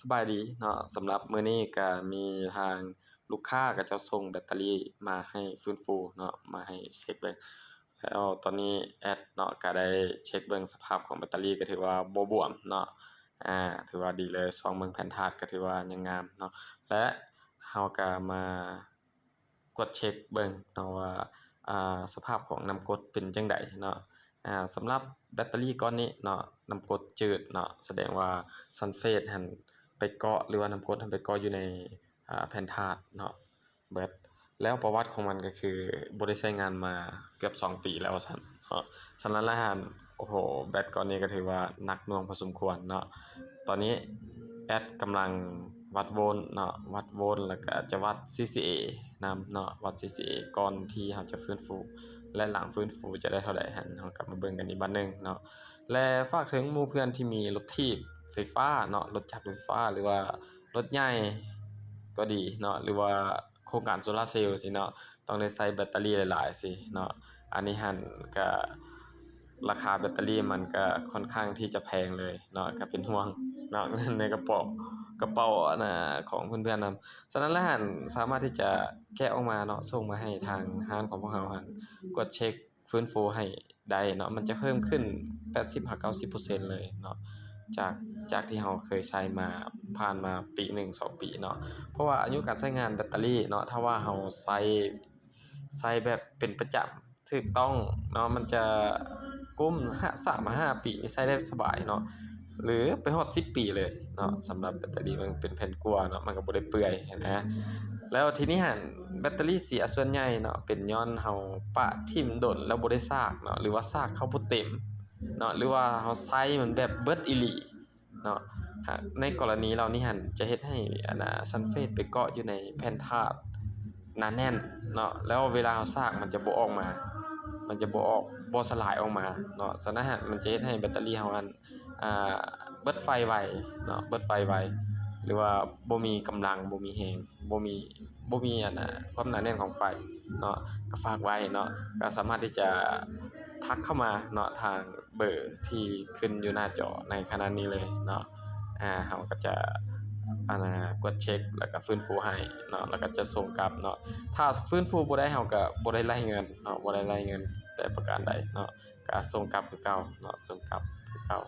ສະບາຍດີເນາະ, ສຳລັບມື້ນີ້ກະມີທາງລູກຄ້າເຂົາເຈົ້າສົ່ງແບັດເຕີຣີມາໃຫ້ຟື້ນຟູເນາະ, ມາໃຫ້ເຊັກເບິ່ງ. ແລ້ວຕອນນີ້ແອັດເນາະ ກະໄດ້ເຊັກເບິ່ງສະພາບຂອງແບັດເຕີຣີ ກະຖືວ່າບໍ່ບວມເນາະ, ອາ ຖືວ່າດີເລີຍ. ສ່ອງເບິ່ງແຜ່ນທາດກະຖືວ່າຍັງງາມເນາະ, ແລະ ເຮົາກະມາ ກວດເຊັກເບິ່ງເນາະວ່າ ອາ ສະພາບຂອງນ້ຳກົດເປັນຈັ່ງໃດເນາະ. ອາ ສຳລັບແບັດເຕີຣີກ້ອນນີ້ເນາະ ນ້ຳກົດຈືດເນາະ, ສະແດງວ່າຊັນເຟດຫັ້ນໄປເກາະ ຫຼືວ່ານ້ຳກົດຫັ້ນໄປເກາະຢູ່ໃນ ອາ ແຜ່ນທາດເນາະເບິດ. ແລ້ວປະຫວັດຂອງມັນກະຄືບໍ່ໄດ້ໃຊ້ງານມາເກືອບສອງປີແລ້ວວ່າຊັ້ນເນາະ. ສະນັ້ນລະຫັ້ນ ໂອ້ໂຫ ແບັດກ້ອນນີ້ກະຖືວ່າໜັກໜ່ວງພໍສົມຄວນເນາະ. ຕອນນີ້ແອັດກຳລັງວັດໂວນເນາະ, ວັດໂວນ ແລ້ວກະຈະວັດຊີຊີເອນຳເນາະ, ວັດຊີຊີເອກ່ອນທີ່ເຮົາຈະຟື້ນຟູ ແລະ ຫຼັງຟື້ນຟູຈະໄດ້ເທົ່າໃດຫັ້ນ ເຮົາກະມາເບິ່ງກັນອີກບາດໜຶ່ງເນາະ. ແລະ ຝາກເຖິງໝູ່ເພື່ອນທີ່ມີລົດຖີບໄຟຟ້າເນາະ, ລົດຈັກໄຟຟ້າ ຫຼືວ່າລົດໃຫຍ່ກໍດີເນາະ, ຫຼືວ່າໂຄງການໂຊລາເຊວຊີ້ເນາະ, ຕ້ອງໄດ້ໃຊ້ແບັດເຕີຣີຫຼາຍໆຊີ້ເນາະ. ອັນນີ້ຫັ້ນກະ ລາຄາແບັດເຕີຣີມັນກະຄ່ອນຂ້າງທີ່ຈະແພງເລີຍເນາະ, ກະເປັນຫ່ວງເນາະ ເງິນໃນກະເປົາ ກະເປົາອັນນາຂອງເພື່ອນໆນຳ. ສະນັ້ນລະຫັ້ນ ສາມາດທີ່ຈະແກະອອກມາເນາະ, ສົ່ງມາໃຫ້ທາງຮ້ານຂອງພວກເຮົາຫັ້ນກວດເຊັກຟື້ນຟູໃຫ້ໄດ້ເນາະ, ມັນຈະເພີ່ມຂຶ້ນແປດສິບຫາເກົ້າສິບເປີເຊັນເລີຍເນາະ ຈາກ ຈາກທີ່ເຮົາເຄີຍໃຊ້ມາ ຜ່ານມາປີໜຶ່ງສອງປີເນາະ. ເພາະວ່າອາຍຸການໃຊ້ງານແບັດເຕີຣີເນາະ ຖ້າວ່າເຮົາໃຊ້ ໃຊ້ແບບເປັນປະຈຳ ຖືກຕ້ອງເນາະ ມັນຈະກຸ້ມຫ້າ ສາມມາຫ້າປີນີ້ໃຊ້ໄດ້ສະບາຍເນາະ ຫຼືໄປຮອດສິບປີເລີຍເນາະ. ສຳລັບແບັດເຕີຣີມັນເປັນແຜ່ນກົວເນາະ ມັນກະບໍ່ໄດ້ເປື່ອຍຫັ້ນນະ. ແລ້ວທີນີ້ຫັ້ນ ແບັດເຕີຣີເສຍສ່ວນໃຫຍ່ເນາະ ເປັນຍ້ອນເຮົາປະຖິ້ມດົນແລ້ວບໍ່ໄດ້ຊາກເນາະ ຫຼືວ່າຊາກເຂົ້າບໍ່ເຕັມເນາະ ຫຼືວ່າເຮົາໃຊ້ມັນແບບເບິດອີ່ຫຼີ ເນາະ. ໃນກໍລະນີເຫຼົ່ານີ້ຫັ້ນ ຈະເຮັດໃຫ້ອັນນາ ຊັນເຟດໄປເກາະຢູ່ໃນແຜ່ນທາດໜາແໜ້ນເນາະ, ແລ້ວເວລາເຮົາຊາກມັນຈະບໍ່ອອກມາ ມັນຈະບໍ່ອອກ ບໍ່ສະຫຼາຍອອກມາເນາະ. ສະນັ້ນຫັ້ນ ມັນຈະເຮັດໃຫ້ແບັດເຕີຣີເຮົາຫັ້ນ ອາ ເບິດໄຟໄວເນາະ, ເບິດໄຟໄວ ຫຼືວ່າບໍ່ມີກຳລັງ ບໍ່ມີແຮງ ບໍ່ມີ ບໍ່ມີອັນນາ ຄວາມໜາແໜ້ນຂອງໄຟເນາະ. ກະຝາກໄວ້ເນາະ, ກະສາມາດທີ່ຈະທັກເຂົ້າມາເນາະ ທາງ ເບີທີ່ຂຶ້ນຢູ່ໜ້າຈໍໃນຂະນະນີ້ເລີຍເນາະ. ອາ ເຮົາກະຈະ ອັນນາ ກວດເຊັກ ແລ້ວກະຟື້ນຟູໃຫ້ເນາະ, ແລ້ວກະຈະສົ່ງກັບເນາະ. ຖ້າຟື້ນຟູບໍ່ໄດ້ ເຮົາກະບໍ່ໄດ້ໄລ່ເງິນເນາະ, ບໍ່ໄດ້ໄລ່ເງິນແຕ່ປະການໃດເນາະ, ກະສົ່ງກັບຄືເກົ່າເນາະ, ສົ່ງກັບຄືເກົ່າ.